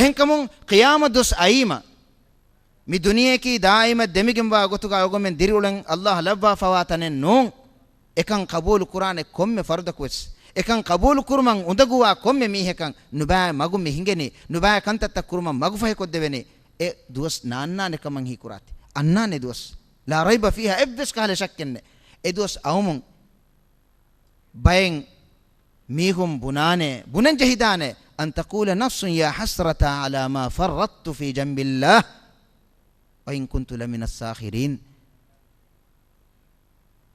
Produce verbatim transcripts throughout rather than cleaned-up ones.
އެހެންކަމުން ޤިޔާމަތް ދުވަސް އައީމަ، މި ދުނިޔެއަކީ ދާއިމަށް ދެމިގެންވާ ގޮތުގަ އަޅުގަނޑުމެން ދިރިއުޅެން އައްލާހް ލައްވާފަވާ ތަނެއް ނޫން. އެކަން ޤަބޫލު ކުރާނެ ކޮންމެ ފަރުދަކުވެސް، އެކަން ޤަބޫލު ކުރުމަށް އުނދަގޫވާ ކޮންމެ މީހަކަށް ނުބައި މަގު މި ހިނގެނީ، ނުބައި ކަންތައްތައް ކުރުމަށް މަގުފަހިކޮށްދެވެނީ، އެ ދުވަސް ނާންނާނެ ކަމަށް ހީކުރާތި. އަންނާނެ ދުވަސް. لا ريب فيها، އެއްވެސް ކަހަލަ ޝައްކެއް ނެތް. އެ ދުވަސް އައުމުން ބައެއް މީހުން ބުނާނެ، ބުނަން ޖެހިދާނެ، أن تقول نفس يا حسرتا على ما فرطت في جنب الله وإن كنت لمن الساخرين.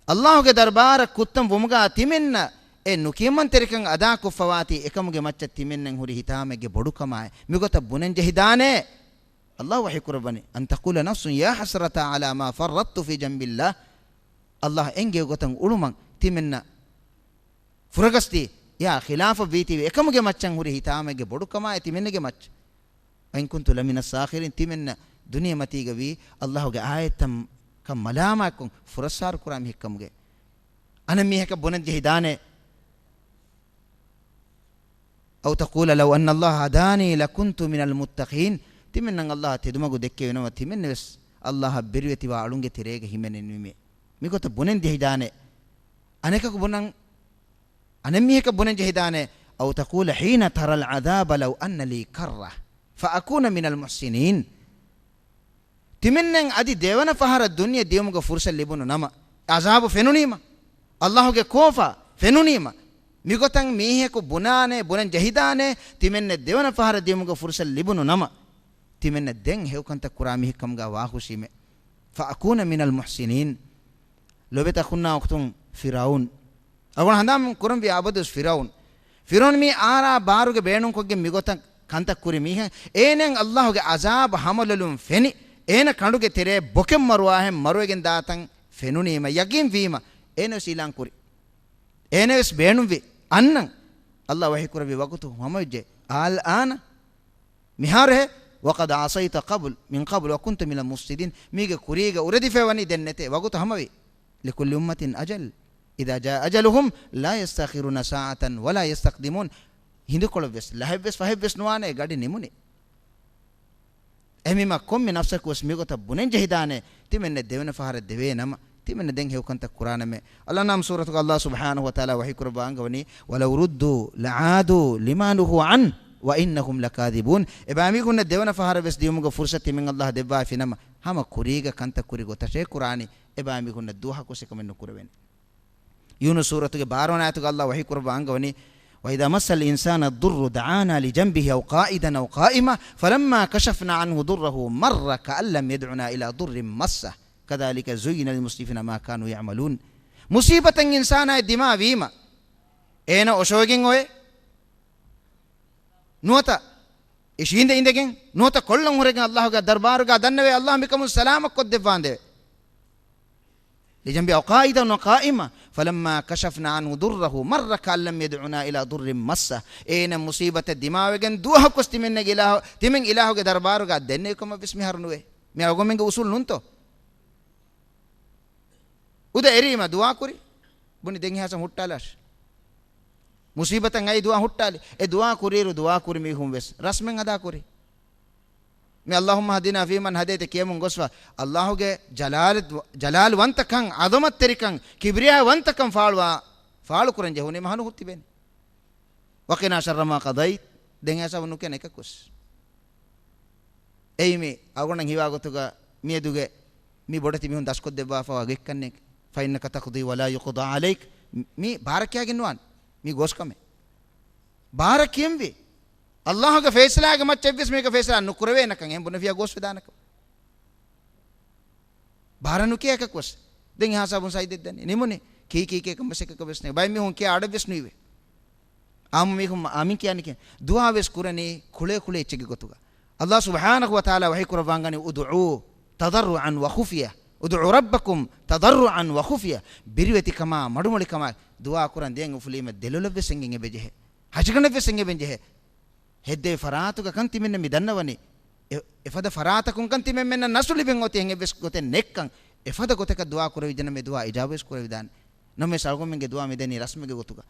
އައްލާހުގެ ދަރުބާރަށް ކުއްތަން ވުމުގަ ތިމެންނަށް އެ ނުކިޔަމަންތެރިކަން އަދާކޮށްފަވާތީ، އެކަމުގެ މައްޗަށް ތިމެންނަށް ހުރި ހިތާމައެއްގެ ބޮޑުކަމާއި، މިގޮތަށް ބުނަން ޖެހިދާނެ. އައްލާހު ވަޙީކުރައްވަނީ، أن تقول نفس يا حسرتا على ما فرطت في جنب الله. އައްލާހް އެންގެވި ގޮތަށް އުޅުމަށް ތިމެންނަށް ފުރަގަސްދީ، އެއާ ޚިލާފަށް ވީތީވެ، އެކަމުގެ މައްޗަށް ހުރި ހިތާމައެއްގެ ބޮޑުކަމާއި ތިމެންނެގެ މައްޗަށް. وإن كنت لمن الساخرين، ތިމެންނަށް ދުނިޔެމަތީގަ ވީ އައްލާހުގެ އާޔަތްތައްކަން މަލާމާތްކޮށް ފުރައްސާރު ކުރާ މީހެއްކަމުގެ. އަނެއް މީހަކަށް ބުނަން ޖެހިދާނެ. أو تقول لو أن الله هداني لكنت من المتقين. ތިމެންނަށް އައްލާހް ތެދުމަގު ދެއްކެވިނަމަ، ތިމެންނަވެސް އައްލާހަށް ބިރުވެތިވާ އަޅުންގެ ތެރޭގަ ހިމެނެންވީމޭ. މިގޮތަށް ބުނެން ޖެހިދާނެ. އަނެކަކު ބުނަން، އަނެއް މީހަކަށް ބުނެން ޖެހިދާނެ. أو تقول حين ترى العذاب لو أن لي كرة فأكون من المحسنين. ތިމެންނަށް އަދި ދެވަނަ ފަހަރަށް ދުނިޔެ ދިޔުމުގެ ފުރުސަތު ލިބުނު ނަމަ، އަޒާބު ފެނުނީމަ، އައްލާހުގެ ކޯފާ ފެނުނީމަ، މިގޮތަށް މީހަކު ބުނާނެ، ބުނަން ޖެހިދާނެ، ތިމެންނަށް ދެވަނަ ފަހަރަށް ދިޔުމުގެ ފުރުސަތު ލިބުނު ނަމަ، ތިމެންނަށް ދެން ހެޔޮކަންތައް ކުރާ މީހެއްކަމުގަ ވާހުށީމެ. فأكون من المحسنين. ލޮބެތި އަޚުންނާ އުޚްތުން، ފިރުޢައުން. އަޅުގަނޑު ހަނދާން ކުރަންވީ އަބަދުވެސް ފިރުޢައުން. ފިރުޢައުން މީ އާރާ ބާރުގެ ބޭނުންކޮށްގެން މިގޮތަށް ކަންތައް ކުރި މީހެއް. އޭނައަށް އައްލާހުގެ އަޒާބު ހަމަލޮލުން ފެނި، އޭނަ ކަނޑުގެ ތެރޭ ބޮކެއް މަރުވާހެން މަރުވެގެން ދާތަން ފެނުނީމަ، ޔަގީން ވީމަ، އޭނަވެސް އިޢުލާން ކުރި. އޭނަވެސް ބޭނުންވި އަންނަން. އައްލާހު ވަޙީކުރެއްވި ވަގުތު ހަމަވެއްޖެ. الآن، މިހާރުހޭ، وقد عصيت قبل، من قبل، وكنت من المفسدين، މީގެ ކުރީގަ އުރެދިފައިވަނީ، ދެން ނެތޭ. ވަގުތު ހަމަވި. لكل أمة أجل، إذا جاء أجلهم لا يستأخرون ساعة ولا يستقدمون. ހިނދުކޮޅެއްވެސް، ލަހެއްވެސް، ފަހެއްވެސް ނުވާނެ، ގަޑި ނިމުނީ. އެހެންވީމަ ކޮންމެ ނަފްސަކުވެސް މިގޮތަށް ބުނެން ޖެހިދާނެ، ތިމެންނަށް ދެވަނަ ފަހަރަށް ދެވޭ ނަމަ، ތިމެންނަށް ދެން ހެޔޮކަންތައް ކުރާނަމޭ. އަލްއަންޢާމް ސޫރަތުގަ އަލްލާހު ސުބްޙާނަހު ވަތަޢާލާ ވަޙީކުރައްވާ އަންގަވަނީ، ولو ردوا لعادوا لما نهوا عنه وإنهم لكاذبون. އެބައިމީހުންނަށް ދެވަނަ ފަހަރަށް ވެސް ދިޔުމުގެ ފުރުޞަތު ތިމެން އަލްލާހު ދެއްވާފިނަމަ، ހަމަ ކުރީގަ ކަންތައް ކުރި ގޮތަށޭ ކުރާނީ. އެބައިމީހުންނަށް ދުވަހަކުވެސް އެކަމެއް ނުކުރެވޭނެ. ޔޫނުސް ސޫރަތުގެ ބާރަ ވަނަ އާޔަތުގަ އަލްލާހު ވަޙީކުރައްވާ އަންގަވަނީ، وإذا مس الإنسان الضر دعانا لجنبه أو قاعدا أو قائما فلما كشفنا عنه ضره مر كأن لم يدعنا إلى ضر مسه كذلك زين للمسرفين ما كانوا يعملون. މުޞީބަތެއް އިންސާނާއަށް ދިމާވީމަ، އޭނަ އޮށޯގެން އޮވޭ. ނުވަތަ އިށީނދެ އިނދެގެން، ނުވަތަ ކޮށްލަން ހުރެގެން އަލްލާހުގެ ދަރުބާރުގަ ދަންނަވޭ، އަލްލާހު މިކަމުން ސަލާމަތް ކޮށްދެއްވާނދޭވެ. لجنبه أو قاعدا أو قائما فلما كشفنا عنه ضره مر كأن لم يدعنا إلى ضر مسه. އޭނަ މުޞީބަތެއް ދިމާވެގެން ދުވަހަކުވެސް ތިމެންނެގެ އިލާހު، ތިމެން އިލާހުގެ ދަރުބާރުގަ ދެންނެވިކަމަށްވެސް މިހާރު ނުވޭ. މި އަޅުގަނޑުމެންގެ އުސޫލު ނޫންތޯ؟ އުދަ އެރީމަ ދުޢާ ކުރި. ބުނި ދެން އެހާސަން ހުއްޓާލާށި. މުޞީބަތަށް އައި ދުޢާ ހުއްޓާލި. އެ ދުޢާ ކުރިއިރު ދުޢާ ކުރި މީހުން ވެސް ރަސްމެން އަދާ ކުރި. މި اللهم اهدنا فيمن هديت ކިޔަމުން ގޮސްފަ، އަލްލާހުގެ ޖަލާލު، ޖަލާލުވަންތަކަން، ޢަޒަމަތްތެރިކަން، ކިބްރިޔާވަންތަކަން ފާޅުވާ، ފާޅުކުރަން ޖެހުނީ މަހަނު ހުއްޓިބޭނެ. وقنا شر ما قضيت. ދެން ހިސާބު ނުކެނެ އެކަކުވެސް. އެއީ މި އަޅުގަނޑަށް ހީވާ ގޮތުގަ މިއަދުގެ މި ބޮޑެތި މީހުން ދަސްކޮށްދެއްވާފަވާ ގޮތްކަންނޭނގެ. فإنك تقضي ولا يقضى عليك. މި ބާރަށް ކިޔާގެން ނުވާނެ. މީ ގޯސްކަމެއް. ބާރަށް ކިޔަންވީ. އަލްލާހުގެ ފައިސަލާގެ މައްޗަށްވެސް މީގެ ފައިސަލާ ނުކުރެވޭނެކަން އެހެން ބުނެފިޔާ ގޯސްވެދާނެކަން. ބާރަށް ނުކިޔާ އެކަކުވެސް. ދެން އެހާ ހިސާބުން ސައިދެއްދަނީ. ނިމުނީ. ކީކީކޭ ކަންބަސް އެކަކަށްވެސް ނެތް. ބައެއް މީހުން ކިޔާ އަޑެއްވެސް ނުއިވޭ. އާއްމު މީހުން އާމިން ކިޔާނެކޭ. ދުޢާވެސް ކުރަނީ ކުޅޭ ކުޅޭ އެއްޗެއްގެ ގޮތުގަ. އަލްލާހު ސުބްޙާނަހު ވަތަޢާލާ ވަޙީކުރައްވާންގަނީ، ادعوا تضرعا وخفية. ادعوا ربكم تضرعا وخفية. ބިރުވެތިކަމާ މަޑުމޮޅިކަމާ ދުޢާ ކުރަން ދެން އުފުލީމަ ދެލޮލަށްވެސް އެނގެން އެބަޖެހޭ. ހަށިގަނޑަށްވެސް އެނގެން އެބަޖެހޭ. ހެއްދެވި ފަރާތުގަ ކަން ތިމެންނަށް މި ދަންނަވަނީ. އެ، އެފަދަ ފަރާތަކުން ކަން ތިމެންމެންނަށް ނަސްރު ލިބެން އޮތީ އެހެން އެއްވެސް ގޮތެއް ނެތްކަން. އެފަދަ ގޮތަކަށް ދުޢާ ކުރެވިއްޖެނަމަ އެ ދުޢާ އިޖާބަވެސް ކުރެވިދާނެ. ނަމަވެސް އަޅުގަނޑުމެންގެ ދުޢާ މިދަނީ ރަސްމެއްގެ ގޮތުގަ.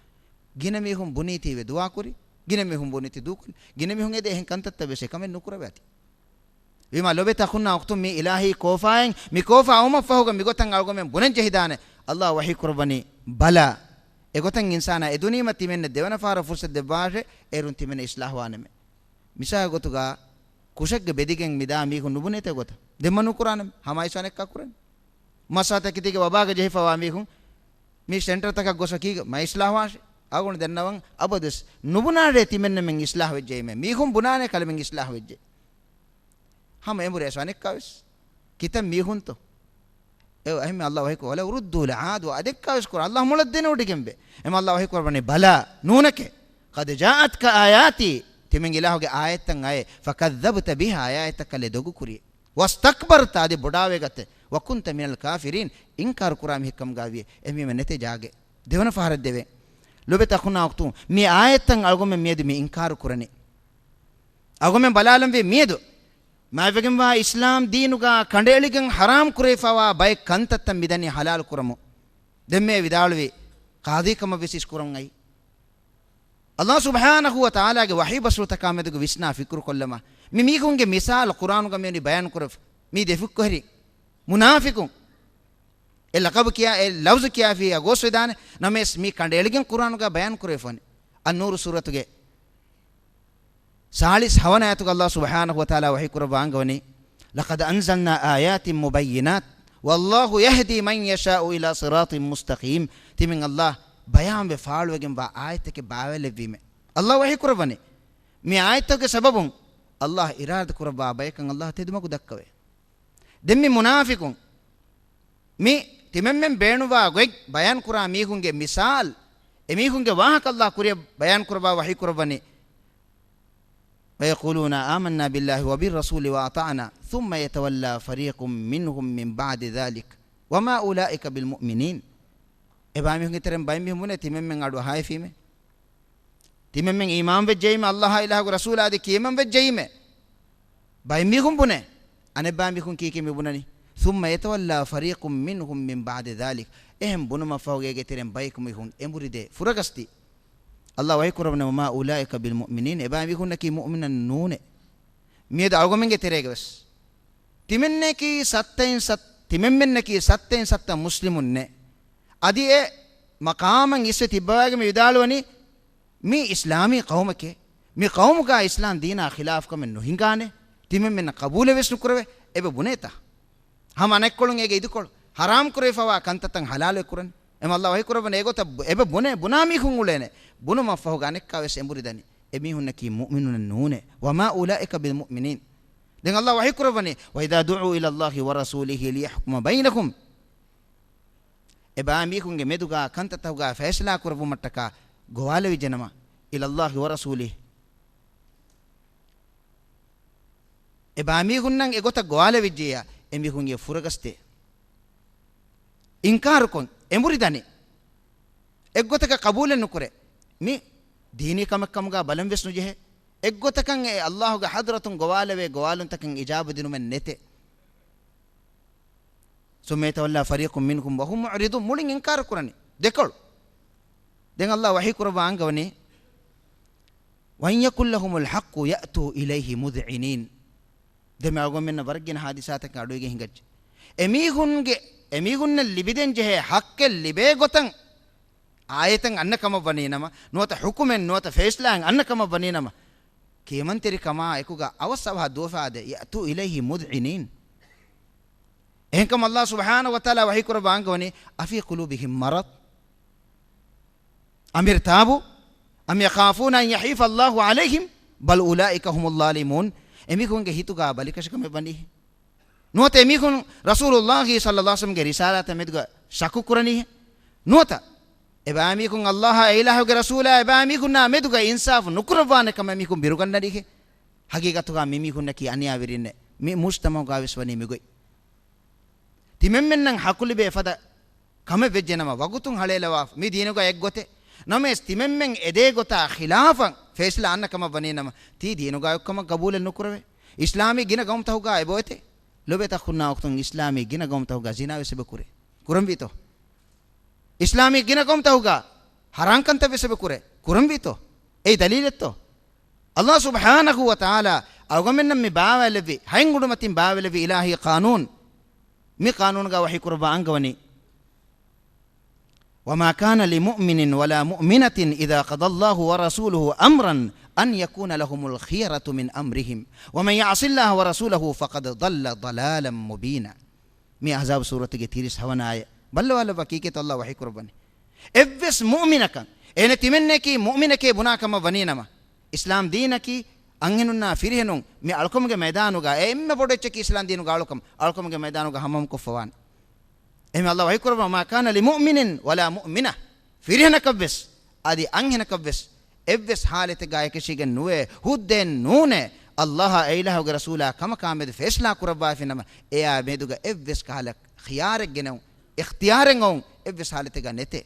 ގިނަ މީހުން ބުނީތީވެ ދުޢާ ކުރި. ގިނަ މީހުން ބުނިތި ދޫކޮށް، ގިނަ މީހުން އެދޭ އެހެން ކަންތައްތައް ވެސް އެކަމެއް ނުކުރަވޭތި. ވީމާ ލޮބެތި އަޚުންނާ އުޚްތުން، މި އިލާހީ ކޯފާއިން މި ކޯފާ އައުމަށްފަހުގަ މިގޮތަށް އަޅުގަމެން ބުނަން ޖެހިދާނެ. އައްލާހު ވަޙީ ކުރައްވަނީ، ބަލާ، އެގޮތަށް އިންސާނާ އެދުނީމަ ތިމެންނަށް ދެވަނަ ފަހަރަށް ފުރުސަތު ދެއްވާށޭ، އޭރުން ތިމެން އިސްލާހުވާނަމޭ. މިސާލު ގޮތުގަ ކުށެއްގަ ބެދިގެން މިދާ މީހުން ނުބުނޭތަ ގޮތަށް؟ ދެންމަ ނުކުރާނަމޭ. ހަމައިސް އަނެއްކާ ކުރަން. މަސް އަތަކެތީގެ ވަބާގަ ޖެހިފަވާ މީހުން މި ސެންޓަރތަކަށް ގޮސް ކީގަ މަ އިސްލާހުވާށޭ. އަޅުގަނޑު ދެންނަވަން އަބަދުވެސް ނުބުނާށޭ ތިމެންނަމެން އިސްލާހު ވެއްޖެއީމޭ. މީހުން ބުނާނޭ ކަލަމެން އިސްލާހު ވެއްޖެ. ހަމަ އެނބުރި އައިސް އަނެއްކާވެސް. ކިތައް މީހުންތޯ؟ އެ އެހެންމެ އައްލާހު ވަޙީކުރައްވާ، "وَلَوْ رُدُّوا لَعَادُوا." އަދެއްކާވެސް ކުރާ. އައްލާހު މޮޅަށް ދެނެވޮޑިގެންވޭ. އެމަ އައްލާހު ވަޙީކުރައްވަނީ، "بَلَىٰ، ނޫނެކޭ. قَدْ جَاءَتْكَ آيَاتِي." ތިމެން އިލާހުގެ އާޔަތްތައް އައޭ. "فَكَذَّبْتَ بِهَا." އާޔަތްތައް ކަލޭ ދޮގު ކުރި. "وَاسْتَكْبَرْتَ." އަދި ބޮޑާވެގަތެ. "وَكُنْتَ مِنَ الْكَافِرِينَ." އިންކާރު ކުރާ މީހެއްކަމުގަ ވިޔެ. އެހެންވީމަ ނެތޭ ޖާގައެއް. ދެވަނަ ފަހަރަށް ދެވޭ. ލޮބެތި އަޚުންނާ އުޚްތުން، މި އާޔަތްތައް އަޅުގަމެން މިއަދު މި އިންކާރު ކުރަނީ. އަޅުގަމެން ބަލާލަންވީ މިއަދު މާތްވެގެންވާ އިސްލާމް ދީނުގަ ކަނޑައެޅިގެން ޙަރާމް ކުރެވިފަވާ ބައެއް ކަންތައްތައް މިދަނީ ޙަލާލު ކުރަމުން. ދެންމެ ވިދާޅުވި ޤާޟީ ކަމަށް ވެސް އިސްކުރަން އައީ. އައްލާހު ސުބްޙާނަހޫ ވަތަޢާލާގެ ވަޙީ ބަސްފުޅުތަކާ މެދުގަ ވިސްނާ ފިކުރުކޮށްލަމާ، މި މީހުންގެ މިސާލު ޤުރްއާނުގަ މިވަނީ ބަޔާން ކުރެވިފަ. މީ ދެފުށްކޮށް ހުރި މުނާފިޤުން. އެ ލަޤަބު ކިޔާ، އެ ލަފްޒު ކިޔާފިއްޔާ ގޯސްވެދާނެ. ނަމަވެސް މީ ކަނޑައެޅިގެން ޤުރްއާނުގަ ބަޔާން ކުރެވިފަވަނީ. އައްނޫރު ސޫރަތުގެ ސާޅީސް ހަވަނަ އާޔަތުގަ އައްލާހު ސުބްޙާނަހޫ ވަތަޢާލާ ވަޙީ ކުރައްވާ އަންގަވަނީ، "لَقَدْ أَنزَلْنَا آيَاتٍ مُبَيِّنَاتٍ وَاللَّهُ يَهْدِي مَن يَشَاءُ إِلَىٰ صِرَاطٍ مُسْتَقِيمٍ." ތިމެން އައްލާހު ބަޔާންވެ ފާޅުވެގެންވާ އާޔަތްތަކެއް ބާވައިލެއްވީމޭ. އައްލާހު ވަޙީ ކުރައްވަނީ، މި އާޔަތްތަކުގެ ސަބަބުން އައްލާހު އިރާދަ ކުރައްވާ ބަޔަކަށް އައްލާހު ތެދުމަގު ދައްކަވޭ. ދެން މި މުނާފިޤުން، މި ތިމެންމެން ބޭނުންވާ ގޮތް ބަޔާން ކުރާ މީހުންގެ މިސާލު، އެމީހުންގެ ވާހަކަ އައްލާހު ކުރިއަށް ބަޔާން ކުރައްވާ ވަޙީ ކުރައްވަނީ، "وَيَقُولُونَ آمَنَّا بِاللَّهِ وَبِالرَّسُولِ وَأَطَعْنَا ثُمَّ يَتَوَلَّىٰ فَرِيقٌ مِّنْهُمْ مِن بَعْدِ ذَٰلِكَ وَمَا أُولَٰئِكَ بِالْمُؤْمِنِينَ." އެބައިމީހުންގެ ތެރެއިން ބައެއް މީހުން ބުނޭ، ތިމެންމެން އަޑުއަހައިފީމޭ. ތިމެންމެން އީމާންވެއްޖެއީމޭ، އައްލާހާ އިލާހުގެ ރަސޫލާ އަދި ކިޔަމަންވެއްޖެއީމޭ. ބައެއް މީހުން ބުނޭ، އަނެއްބައިމީހުން ކީކޭ މި ބުނަނީ؟ "ثُمَّ يَتَوَلَّىٰ فَرِيقٌ مِّنْهُمْ مِن بَعْدِ ذَٰلِكَ." އެހެން ބުނުމަށްފަހުގަ އޭގެ ތެރެއިން ބަޔަކު މީހުން އެނބުރިދޭ، ފުރަގަސްދީ. އައްލާހު ވަޙީކުރައްވަނީ، "وَمَا أُولَٰئِكَ بِالْمُؤْمِنِينَ." އެބައިމީހުންނަކީ މުއުމިނުން ނޫނޭ. މިއަދު އަޅުގަމެންގެ ތެރޭގަ ވެސް ތިމެންނަކީ ސައްތައިން ސައް-، ތިމެންމެންނަކީ ސައްތައިން ސައްތަ މުސްލިމުންނޭ. އަދި އެ މަޤާމަށް އިސްވެ ތިއްބަވާގެ މި ވިދާޅުވަނީ، މީ އިސްލާމީ ޤައުމެކޭ. މި ޤައުމުގަ އިސްލާމް ދީނާ ޚިލާފު ކަމެއް ނުހިނގާނެ. ތިމެންމެންނަށް ޤަބޫލެއް ވެސް ނުކުރެވޭ. އެބަ ބުނޭތަ؟ ހަމަ އަނެއްކޮޅުން އޭގެ އިދިކޮޅު ޙަރާމް ކުރެވިފަވާ ކަންތައްތައް ޙަލާލު ކުރަން. އެމަ އައްލާހު ވަޙީ ކުރައްވަނީ އެގޮތަށް ބު-، އެބަ ބުނޭ، ބުނާ މީހުން އުޅޭނެ. ބުނުމަށްފަހުގަ އަނެއްކާވެސް އެނބުރިދަނީ. އެމީހުންނަކީ މުއުމިނުން ނޫނޭ. "وَمَا أُولَٰئِكَ بِالْمُؤْمِنِينَ." ދެން އައްލާހު ވަޙީ ކުރައްވަނީ، "وَإِذَا دُعُوا إِلَى اللَّهِ وَرَسُولِهِ لِيَحْكُمَ بَيْنَهُمْ." އެބައިމީހުންގެ މެދުގަ ކަންތައްތަކުގަ ފައިސަލާ ކުރެއްވުމަށްޓަކާ ގޮވާލެވިއްޖެނަމަ، "إِلَى اللَّهِ وَرَسُولِهِ." އެބައިމީހުންނަށް އެގޮތަށް ގޮވާލެވިއްޖެޔާ، އެމީހުން އެ ފުރަގަސްދޭ. އިންކާރުކޮށް، އެނބުރިދަނީ. އެއްގޮތަކަށް ޤަބޫލެއް ނުކުރޭ. މި ދީނީ ކަމެއްކަމުގަ ބަލަން ވެސް ނުޖެހޭ. އެއްގޮތަކަށް އެ އައްލާހުގެ ޙަޟްރަތުން ގޮވާލެވޭ ގޮވާލުންތަކަށް އިޖާބަ ދިނުމެއް ނެތޭ. ثُمَّ يَتَوَلَّىٰ فَرِيقٌ مِّنْهُمْ وَهُمْ مُعْرِضُونَ. މުޅިން އިންކާރު ކުރަނީ. ދެކޮޅު. ދެން އައްލާހު ވަޙީ ކުރައްވާ އަންގަވަނީ، "وَإِنْ يَكُنْ لَهُمُ الْحَقُّ يَأْتُوا إِلَيْهِ مُذْعِنِينَ." ދެން މި އަޅުގަނޑުމެންނަށް ވަރަށް ގިނަ ޙާދިސާތަކެއް އަޑުއިވިގެން ހިނގައްޖެ. އެމީހުންގެ، އެމީހުންނަށް ލިބިދޭން ޖެހޭ ޙައްޤެއް ލިބޭ ގޮތަށް އާޔަތެއް އަންނަ ކަމަށް ވަނީ ނަމަ، ނުވަތަ ޙުކުމެއް، ނުވަތަ ފޭސްލާއެއް އަންނަ ކަމަށް ވަނީ ނަމަ، ކިޔަމަންތެރިކަމާ އެކުގަ އަވަސް އަވަހަށް ދުވަފާދޭ، "يَأْتُوا إِلَيْهِ مُذْعِنِينَ." އެހެންކަމުން އައްލާހު ސުބްޙާނަހޫ ވަތަޢާލާ ވަޙީކުރައްވާ އަންގަވަނީ، "أَفِي قُلُوبِهِم مَّرَضٌ أَمِ ارْتَابُوا أَمْ يَخَافُونَ أَن يَحِيفَ اللَّهُ عَلَيْهِم بَلْ أُولَٰئِكَ هُمُ الظَّالِمُونَ." އެމީހުންގެ ހިތުގަ ބަލިކަށިކަމެއް ވަނީހެއް؟ ނުވަތަ އެމީހުން ރަސޫލުﷲ ޞައްލަﷲ ޢަލައިހި ވަސައްލަމްގެ ރިސާލާތަށް މެދުގަ ޝައްކު ކުރަނީހެއް؟ ނުވަތަ އެބައިމީހުން އައްލާހާ އެއިލާހުގެ ރަސޫލާ އެބައިމީހުންނާ މެދުގަ އިންސާފު ނުކުރައްވާނެ ކަމަށް އެމީހުން ބިރުގަންނަނީހެއް؟ ހަގީގަތުގަ މިމީހުންނަކީ އަނިޔާވެރިންނެއް. މި މުޖްތަމަޢުގަ ވެސް ވަނީ މިގޮތް. ތިމެންމެންނަށް ޙައްޤު ލިބޭ ފަދަ ކަމެއް ވެއްޖެނަމަ، ވަގުތުން ހަޅޭލަވާފަ، މި ދީނުގަ އެއްގޮތެއް. ނަމަވެސް، ތިމެންމެން އެދޭ ގޮތާ ޚިލާފަށް ފޭސްލާ އަންނަ ކަމަށް ވަނީނަމަ، ތީ ދީނުގަ އޮތްކަމަށް ގަބޫލެއް ނުކުރެވޭ. އިސްލާމީ ގިނަ ގައުމުތަކުގަ އެބައޮތޭ. ލޮބެތި އަޚުންނާ އުޚްތުން، އިސްލާމީ ގިނަ ގައުމުތަކުގަ ޒިނާ ވެސް އެބަ ކުރޭ. ކުރަންވީތޯ؟ އިސްލާމީ ގިނަ ގައުމުތަކުގަ ހަރާންކަންތައް ވެސް އެބަ ކުރޭ. ކުރަންވީތޯ؟ އެއީ ދަލީލެއްތޯ؟ ﷲ ސުބްޙާނަހޫ ވަތަޢާލާ އަޅުގަނޑުމެންނަށް މި ބާވާލެއްވި، ހަތް އުޑުމަތިން ބާވާލެއްވި އިލާހީ ޤާނޫނު، މި ޤާނޫނުގަ ވަޙީ ކުރައްވާ އަންގަވަނީ، وما كان لمؤمن ولا مؤمنة إذا قضى الله ورسوله أمرا أن يكون لهم الخيرة من أمرهم ومن يعص الله ورسوله فقد ضل ضلالا مبينا. މި އަޙްޒާބު ސޫރަތުގެ ތިރީސް ހަވަނަ އާޔަތް. ބައްލަވާލައްވާ ކީކޭތޯ ﷲ ވަޙީ ކުރައްވަނީ. އެއްވެސް މުއުމިނަކަށް، އޭނަ ތިމެންނައަކީ މުއުމިނެކޭ ބުނާ ކަމަށް ވަނީ ނަމަ، އިސްލާމް ދީނަކީ އަންހެނުންނާ ފިރިހެނުން މި އަޅުކަމުގެ މައިދާނުގަ އެ އެންމެ ބޮޑު އެއްޗަކީ އިސްލާމް ދީނުގެ އަޅުކަން، އަޅުކަމުގެ މައިދާނުގަ ހަމަހަމަކޮށްފަވާނެ. އެހެން ﷲ ވަޙީ ކުރައްވާ، ما كان لمؤمن ولا مؤمنة، ފިރިހެނަކަށްވެސް އަދި އަންހެނަކަށްވެސް އެއްވެސް ޙާލަތެއްގަ އެކަށީގެން ނުވޭ، ހުއްދައެއް ނޫނޭ، ﷲ އާ އެ އިލާހުގެ ރަސޫލާ ކަމަކާ މެދު ފޭޞްލާ ކުރައްވާފި ނަމަ، އެއާ މެދުގަ އެއްވެސް ކަހަލަ ޚިޔާރެއް ގެނައުން، އިޚްތިޔާރެއް އޮން އެއްވެސް ޙާލަތެއްގަ ނެތޭ.